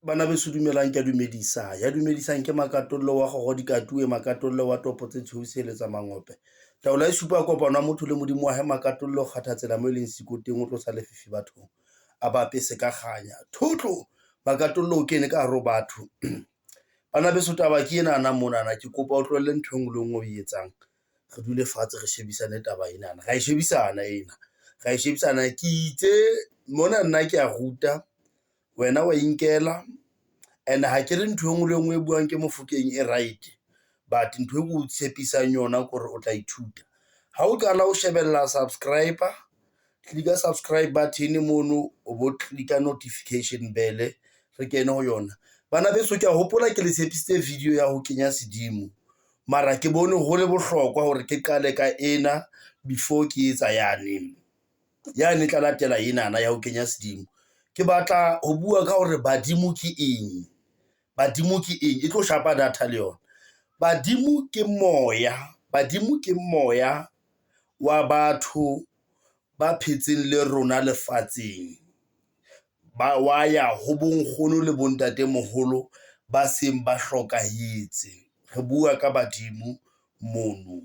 Bana beso dumelang, ke a dumedisa. Ya dumedisang ke Makatollo wa kgoro dikatuwe, Makatollo wa topo tse tshweu seletsa mangope. Taolo ya supa kopano ya motho le Modimo wa hae. Makatollo kgatha tsela mo e leng siko teng, o tlosa lefifi bathong, a ba apese ka kganya. Thotlo Makatollo o kene ka hare ho batho. Bana beso taba ke enana monana, ke kopa o tlohelle ntho e nngwe le e nngwe o e etsang. Re dule fatshe re shebisane taba enana, ra e shebisana ena, ra e shebisana. Ke itse mona nna ke a ruta, wena wa inkela and ha ke re ntho e nngwe le e nngwe e buang ke Mofokeng e right, but ntho e ko tshepisang yona ke hore o tla ithuta. Ha o qala ho shebella subscribe-a, click-a subscribe button mono o bo click-a notification bell re kene ho yona. Bana beso ke a hopola ke le tshepisitse video ya ho kenya sedimo, mara ke bone ho le bohlokwa hore ke qale ka ena before ke etsa yane. Yane e tla latela enana ya ho kenya sedimo. Ke batla ho bua ka hore badimo ke eng, badimo ke eng, e tlo shapa data le yona. Badimo ke moya, badimo ke moya wa batho ba phetseng le rona lefatsheng. Ba wa ya ho bonkgono le bontatemoholo ba seng ba hlokahetse. Re bua ka badimo mono.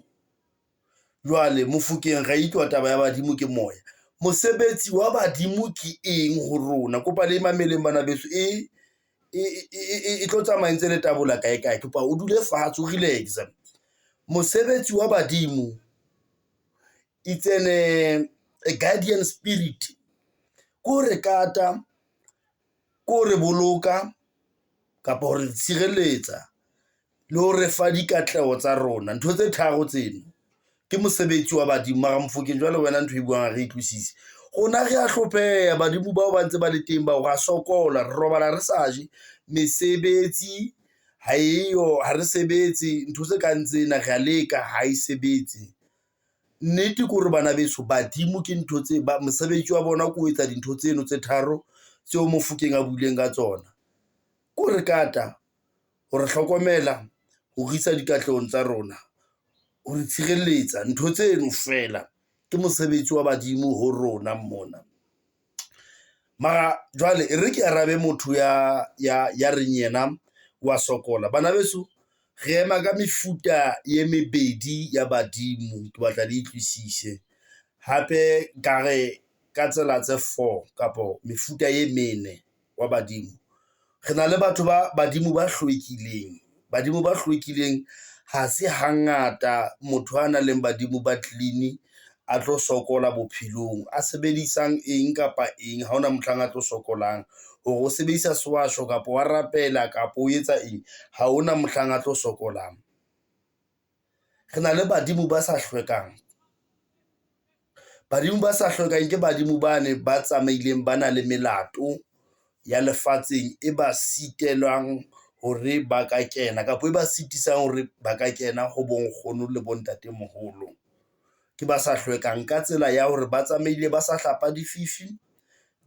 Jwale Mofokeng ra utlwa taba ya badimo ke moya. Mosebetsi wa badimo ke eng ho rona? Kopa le mameleng bana beso e tlo tsamaya ntse le tabola kae kae. Kopa o dule fatshe o relax. Mosebetsi wa badimo it's an a guardian spirit. Ke ho re kata, ke ho re boloka kapa ho re tshireletsa le ho re fa dikatleho tsa rona. Ntho tse tharo tseno ke mosebetsi wa badimo. Mara Mofokeng jwale wena ntho e buang ha re utlwisise. Rona re a hlopheha, badimo bao ba ntse ba le teng bao ra sokola, re robala re sa je, mesebetsi ha eyo, ha re sebetse, ntho tse kang tsena re a leka ha e sebetse. Nnete ke hore bana beso badimo ke ntho tse ba mosebetsi wa bona ke ho etsa dintho tseno tse tharo tseo Mofokeng a buileng ka tsona. Ke ho re kata, ho re hlokomela, ho re isa dikatlehong tsa rona, ho re tshireletsa. Ntho tseno feela ke mosebetsi wa badimo ho rona mona. Mara jwale e re ke arabe motho ya reng yena wa sokola. Bana beso re ema ka mefuta e mebedi ya badimo, ke batla le utlwisise. Hape ka re ka tsela tse four kapo mefuta e mene wa badimo. Re na le batho ba badimo ba hlwekileng, badimo ba hlwekileng ha se hangata motho a nang le badimo ba clean a tlo sokola bophelong, a sebedisang eng kapa eng, ha hona mohlang a tlo sokolang. Hore o sebedisa sewasho kapa wa rapela kapa o etsa eng, ha hona mohlang a tlo sokolang. Re na le badimo ba sa hlwekang. Badimo ba sa hlwekang ke badimo bane ba tsamaileng ba na le melato ya lefatsheng e ba sitelwang hore ba ka kena kapa e ba sitisang hore ba ka kena ho bonkgono le bontatemoholo. Ke ba sa hlwekang ka tsela ya hore ba tsamaile ba sa hlapa dififi,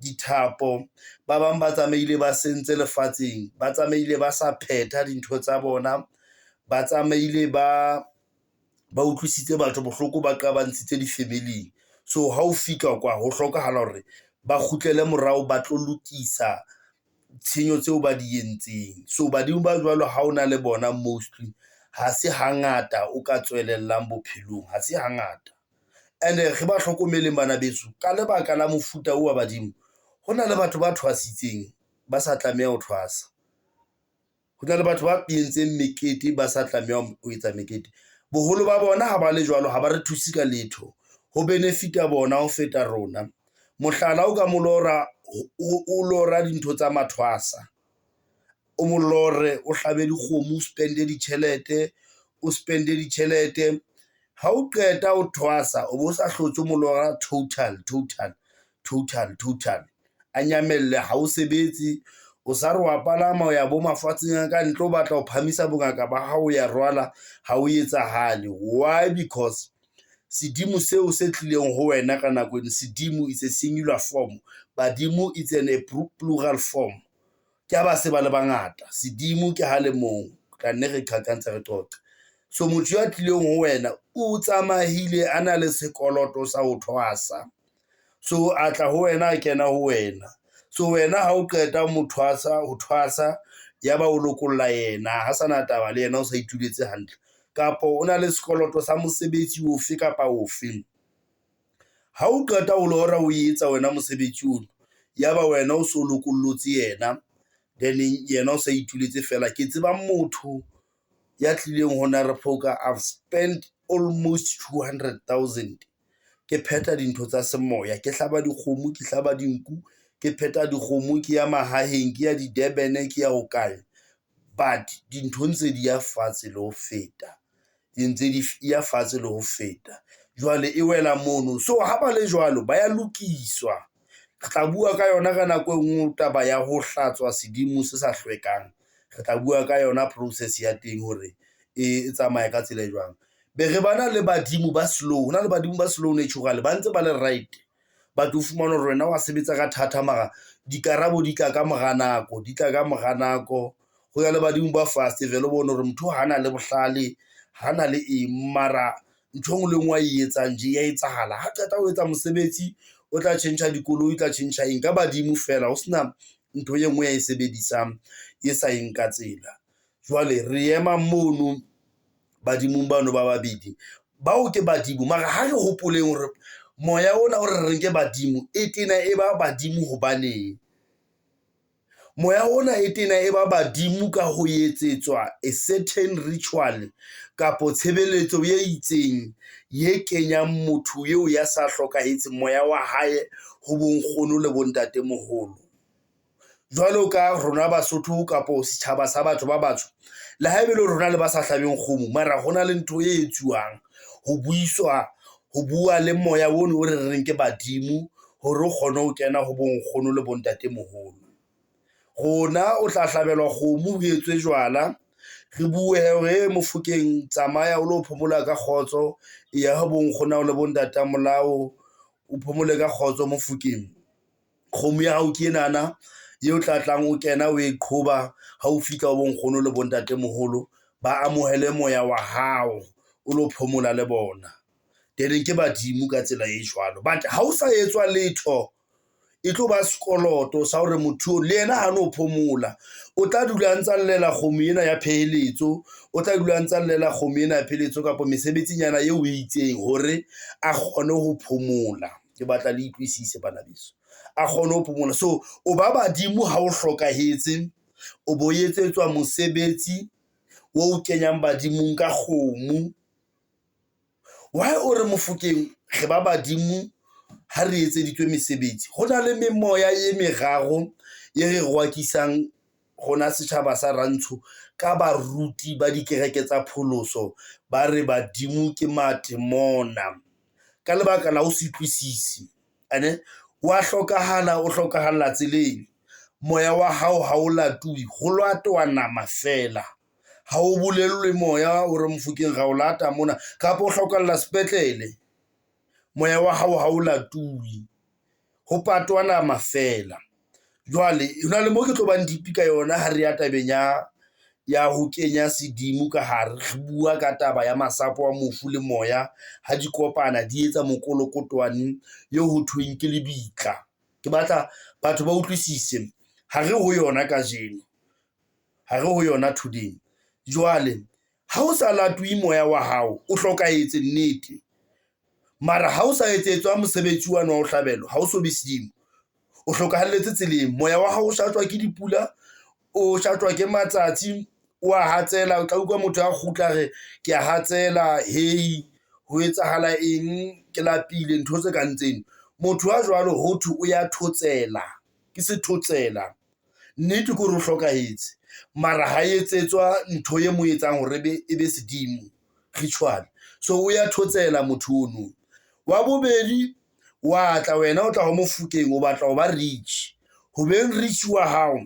dithapo, ba bang ba tsamaile ba sentse lefatsheng, ba tsamaile ba sa phetha dintho tsa bona, ba tsamaile ba utlwisitse batho bohloko, ba qabantshitse di-family-ing. So ha o fihla kwa ho hlokahala hore ba kgutlele morao ba tlo lokisa tshenyo tseo ba di entseng. So badimo ba jwalo ha o na le bona mostly ha se hangata o ka tswelellang bophelong, ha se hangata. And-e re ba hlokomeleng bana beso, ka lebaka la mofuta oo wa badimo, ho na le batho ba thwasitseng ba sa tlameha ho thwasa. Ho na le batho ba entseng mekete ba sa tlameha ho etsa mekete. Boholo ba bona ha ba le jwalo, ha ba re thuse ka letho. Ho benefit-a bona ho feta rona. Mohlala o ka mo lora, o lora dintho tsa mathwasa. O mo lore, o hlabe dikgomo, o spend-e ditjhelete, o spend-e ditjhelete. Ha o qeta ho thwasa, o bo sa hlotse o mo lora total, total, total, total. A nyamelle ha o sebetse, o sa re wa palama o ya bo mafatsheng a ka ntle, o batla ho phamisa bongaka ba hao, o ya rwala, ha o etsahale. Why? Because sedimo seo se tlileng ho wena ka nako eno, sedimo is a singular form, badimo it's an a plural form. Ke ha ba se ba le bangata, sedimo ke ha le mong, tla nne re qhaqha ntse re qoqa. So motho ya tlileng ho wena o tsamaile a na le sekoloto sa ho thwasa. So a tla ho wena, a kena ho wena. So wena ha o qeta ho mo thwasa, ho thwasa ya ba o lokolla yena, ha sana taba le yena o sa ituletse hantle kapa o na le sekoloto sa mosebetsi ofe kapa ofe. Ha o qeta ho lora o etsa wena mosebetsi ono, yaba wena o so lokollotse yena, then yena o sa ituletse fela. Ke tseba motho ya tlileng ho nna a re, Phoka I've spent almost 200,000 ke phetha dintho tsa semoya, ke hlaba dikgomo, ke hlaba dinku, ke phetha dikgomo, ke ya mahaheng, ke ya di-Durban, ke ya hokae, but dintho ntse di ya fatshe le ho feta, di ntse di ya fatshe le ho feta. Jwale e wela mono. So ha ba le jwalo, ba ya lokiswa. Re tla bua ka yona ka nako e nngwe taba ya ho hlatswa sedimo se sa hlwekang. Re tla bua ka yona process ya teng hore e tsamaya ka tsela e jwang. Be re ba na le badimo ba slow, hona le badimo ba slow natural, ba ntse ba le right, but o fumane hore wena wa sebetsa ka thata mara dikarabo di tla ka mora nako, di tla ka mora nako. Ho na le badimo ba fast vele o bone hore motho ha na le bohlale, ha na le eng mara ntho e nngwe le e nngwe a e etsang tje ya etsahala. Ha qeta ho etsa mosebetsi, o tla tjhentjha dikoloi, o tla tjhentjha eng ka badimo fela ho sena ntho e nngwe ya e sebedisang e sa eng ka tsela. Jwale re ema mono badimong bano ba babedi bao ke badimo, mara ha re hopoleng hore moya ona o re reng ke badimo e tena e ba badimo hobaneng. Moya ona e tena e ba badimo ka ho etsetswa a certain ritual kapo tshebeletso e itseng ye kenyang motho eo ya sa hlokahetseng moya wa hae ho bonkgono le bontatemoholo. Jwalo ka rona Basotho kapo setjhaba sa batho ba batsho, le haebe le rona le ba sa hlabeng kgomo, mara hona le ntho e etsuwang ho buiswa, ho bua le moya ono o re reng ke badimo hore o kgone ho kena ho bonkgono le bontatemoholo. Rona o tla hlabelwa kgomo ho etswe jwala, re bue hore Mofokeng tsamaya o lo phomola ka kgotso, ya ho bonkgono le bontatamolao, o phomole ka kgotso Mofokeng. Kgomo ya hao ke enana eo tla tlang o kena o e qhoba ha o fihla ho bonkgono le bontatemoholo, ba amohele moya wa hao o lo phomola le bona. Then ke badimo ka tsela e jwalo, but ha o sa etswa letho e tlo ba sekoloto sa hore motho le yena ha no phomola, o tla dula a ntsa llela kgomo ena ya pheletso, o tla dula a ntsa llela kgomo ena ya pheletso kapa mesebetsinyana eo e itseng hore a kgone ho phomola. Ke batla le utlwisise bana beso, a kgone ho phomola. So o ba badimo ha o hlokahetse, o bo etsetswa mosebetsi o kenyang badimong ka kgomo. Why o re Mofokeng re ba badimo ha re etseditswe mesebetsi? Ho na le memoya e meraro e re rwakisang rona setjhaba sa rantsho ka baruti ba dikereke tsa pholoso, ba re badimo ke matemona ka lebaka la ho se utlwisise. Ane wa hlokahala, o hlokahalla tseleng, moya wa hao ha o latuwe, ho latwa nama fela. Ha o bolellwe moya hore Mofokeng ra o lata mona kapa o hlokahalla sepetlele, moya wa hao ha o latuwe, ho patwa nama fela. Jwale hona le mo ke tlo bang deep ka yona ha re ya tabeng ya ho kenya sedimo ka hare, re bua ka taba ya masapo a mofu le moya ha di kopana di etsa mokolokotwane eo ho thweng ke lebitla. Ke batla batho ba utlwisise, ha re ho yona kajeno, ha re ho yona today. Jwale ha o sa latuwe moya wa hao, o hlokahetse nnete, mara ha o sa etsetswa mosebetsi wane wa ho hlabelwa, ha o so be sedimo, o hlokahalletse tseleng. Moya wa hao o shatjwa ke dipula, o shatjwa ke matsatsi, o a hatsela. O tla utlwa motho a kgutla re ke a hatsela, hei ho etsahala eng, ke lapile, ntho tse kang tseno. Motho a jwalo ho thwe o ya thotsela, ke sethotsela. Nnete ke hore o hlokahetse, mara ha etsetswa ntho e mo etsang hore e be sedimo ritual. So o ya thotsela motho ono. Wa bobedi, wa tla wena o tla ho Mofokeng, o batla ho ba rich, ho beng rich wa hao.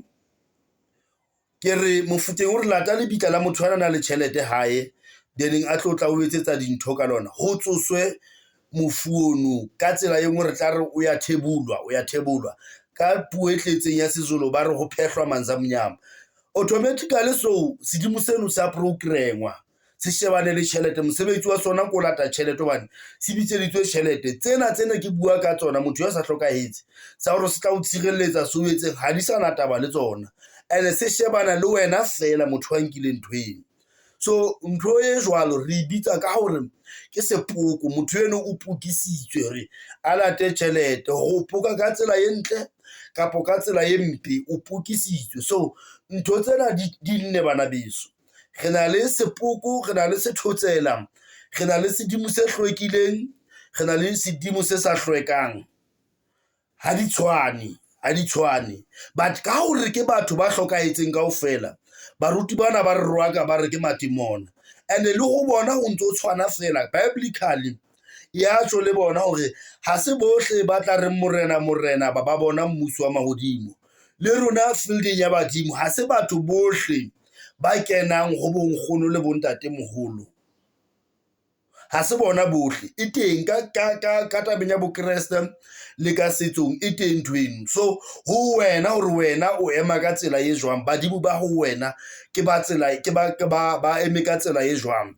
Ke re Mofokeng o re lata lebitla la motho a nang le tjhelete hae, then a tlo tla o etsetsa dintho ka lona, ho tsoswe mofu ono ka tsela e nngwe re tla re o ya thebolwa, o ya thebolwa ka puo e tletseng ya Sezulu, ba re ho phehlwa manzi a monyama automatically. So sedimo seno sa programwa Se shebane le tjhelete. Mosebetsi wa sona ke ho lata tjhelete hobane se bitseditswe tjhelete. Tsena tsena ke bua ka tsona, motho ya sa hlokahetse sa hore se tla o tshireletsa, se o etseng, ha di sa na taba le tsona. And se shebana le wena feela motho a nkileng ntho eno. So ntho e jwalo re e bitsa ka hore ke sepoko. Motho eno o pokisitswe hore a late tjhelete, ho poka ka tsela e ntle kapa ka tsela e mpe, o pokisitswe. So ntho tsena di nne bana beso. Re na le sepoko, re na le sethotsela, re na le sedimo se hlwekileng, re na le sedimo se sa hlwekang. Ha di tshwane, ha di tshwane. But ka hore ke batho ba hlokahetseng kaofela, baruti bana ba re rwaka, ba re ke matimona. And le ho bona ho ntso tshwana feela biblically, ya tjho le bona hore ha se bohle ba tla reng Morena, Morena ba bona mmuso wa mahodimo. Le rona fielding ya badimo, ha se batho bohle ba kenang ho bo nkgono le bo ntatemoholo. Ha se bona bohle e teng ka tabeng ya bo Kreste le ka setsong e teng ntho eno. So ho wena hore wena o ema ka tsela e jwang, badimo ba ho wena ke ba tsela, ke ba eme ka tsela e jwang.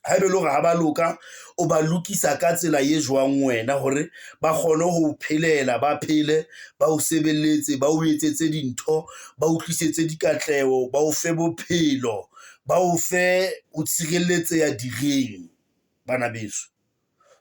Haeba e le hore ha ba loka, o ba lokisa ka tsela e jwang wena hore ba kgone ho phelela, ba phele, ba o sebeletse, ba o etsetse dintho, ba o tlisetse dikatleho, ba o fe bophelo, ba o fe o tshireletseha direng, bana beso.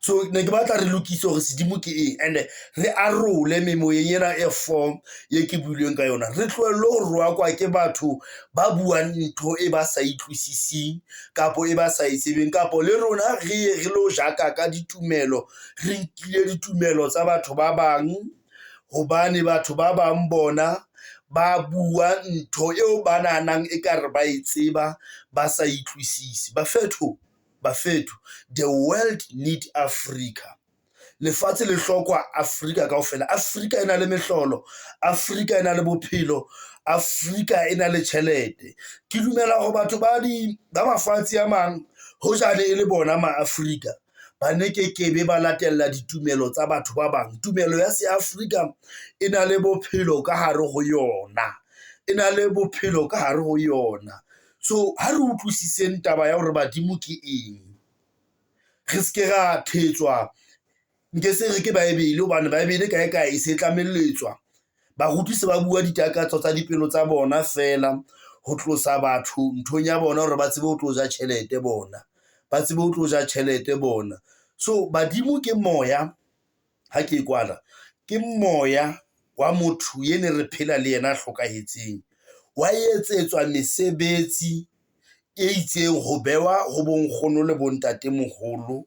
So ne ke batla re lokise hore sedimo ke eng, and re arole memoyeng ena e four ye ke buileng ka yona. Re tlohelle ho rohakwa ke batho ba buang ntho e ba sa utlwisising kapo e ba sa e tsebeng, kapo le rona re ye re lo jaka ka ditumelo, re nkile ditumelo tsa batho ba bang, hobane batho ba bang bona ba bua ntho eo ba nahanang ekare ba e tseba, ba sa utlwisise. Bafethu, bafethu, the world need Africa. Lefatshe le hlokwa Afrika kaofela. Afrika e na le mehlolo, Afrika e na le bophelo, Afrika e na le tjhelete. Ke dumela hore batho ba di ba mafatshe a mang, hojane e le bona ma Afrika, ba ne kekebe ba latella ditumelo tsa batho ba bang. Tumelo ya se Afrika e na le bophelo ka hare ho yona, e na le bophelo ka hare ho yona. So ha re utlwisiseng taba ya hore badimo ke eng, re seke ra thetswa. Nke se re ke Bible, hobane Bible kae kae e se tlamelletswa. Baruti se ba bua ditakatso tsa dipelo tsa bona feela ho tlosa batho nthong ya bona hore ba tsebe ho tlo ja tjhelete bona, ba tsebe ho tlo ja tjhelete bona. So badimo ke moya, ha ke kwala, ke moya wa motho ye ne re phela le yena a hlokahetseng, wa etsetswa mesebetsi e itseng ho bewa ho bo nkgono le bo ntatemoholo.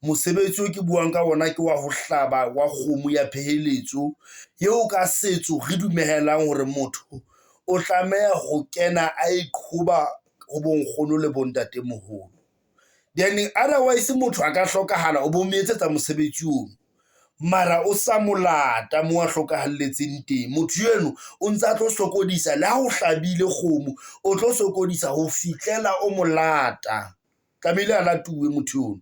Mosebetsi o ke buang ka ona ke wa ho hlaba wa kgomo ya pheletso, eo ka setso re dumelang hore motho o tlameha ho kena a iqhoba ho bo nkgono le bo ntatemoholo. Then otherwise motho a ka hlokahala o bo mo etsetsa mosebetsi ono, mara o sa molata moo a hlokahalletseng teng. Motho eno o ntse a tlo sokodisa le ha o hlabile kgomo, o tlo sokodisa ho fihlela o molata. Tlamehile a latuwe motho ono.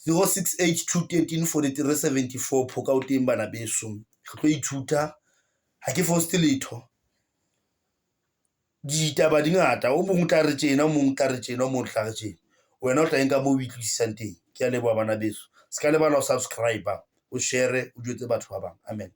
068 213 43 74. Phoka o teng bana beso, re tlo ithuta. Ha ke foste letho, ditaba di ngata. O mong o tla re tjena, o mong o tla re tjena, o mong o tla re tjena. Wena o tla nka moo o utlwisisang teng. Ke a leboha bana beso. Se ka lebala ho subscribe, o share, o jwetse batho ba bang. Amen.